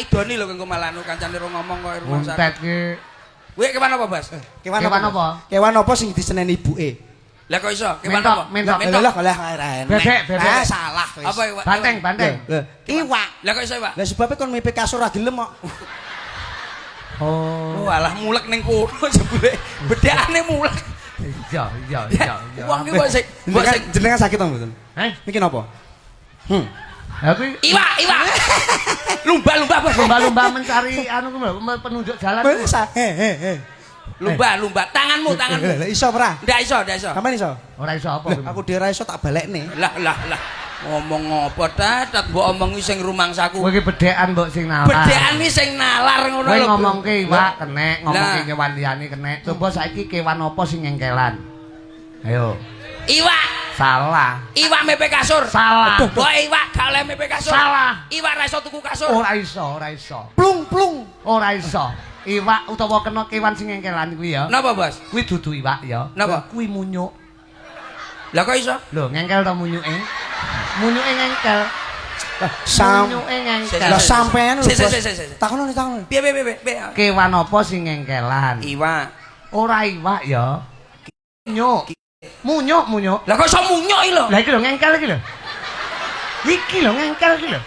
tak idoni lho kengko malah anu kancane ro ngomong kok rumah sakit. Buntet ki. Kuwi kewan apa, Bas? Kewan Kewan apa? Kewan apa sing diseneni ibuke? Lah kok iso? Kewan Mentok, apa? mentok. Mentok. Lah lah lah enek. Bebek, bebek. Ah, salah wis. Apa iwak? Banteng, banteng. Lah, iwak. Lah kok iso iwak? Lah sebabnya kon mepe kasur ra gelem kok. Oh. Walah mulek ning kono jebule. Bedakane mulek. Iya, iya, iya, iya. Wong ki mbok sing mbok Jenengan sing jenengan sakit to mboten? Eh, Niki napa? Hmm. lah kuwi iwak, iwak. Lumba-lumba, Bos. lumba-lumba mencari anu kuwi lho, penunjuk jalan. Wis he he he. Lumba, lumba. Tanganmu, tanganmu. Lah iso ora? Ndak iso, ndak iso. Sampeyan iso? Ora iso apa kuwi. Aku dhewe ra iso tak balekne. Lah, lah, lah. Ngomong apa tat mbok omongi sing rumangsaku. Kowe iki bedhekan mbok sing nalar. Bedhekan iki sing nalar ngono Kowe lho. ngomongke iwak kenek, ngomongke Lah. kewan liyane kenek. Coba saiki kewan apa sing ngengkelan? Ayo. Iwak, Salah. iwak mepe kasur. Salah. Mbok iwak gak oleh mepe kasur. Salah. Iwak ra iso tuku kasur. Ora iso, ora iso. Plung plung. Ora iso. Iwak utawa kena kewan sing ngengkelan kuwi ya. Napa, Bos? Kuwi dudu iwak ya. Napa? Kuwi munyuk. Lah kok iso? Lho, ngengkel to munyuke? Munyuke ngengkel. Sam. Munyuke ngengkel. Lah sampean lho. Sik, sik, Bos. sik, sik, sik. Takono takono. Piye piye piye piye? Kewan apa sing ngengkelan? Iwak. Ora iwak ya. Munyuk. Munyuk, munyuk. Lah kok iso munyuk iki lho? Lah iki lho ngengkel iki lho. Iki lho ngengkel iki lho.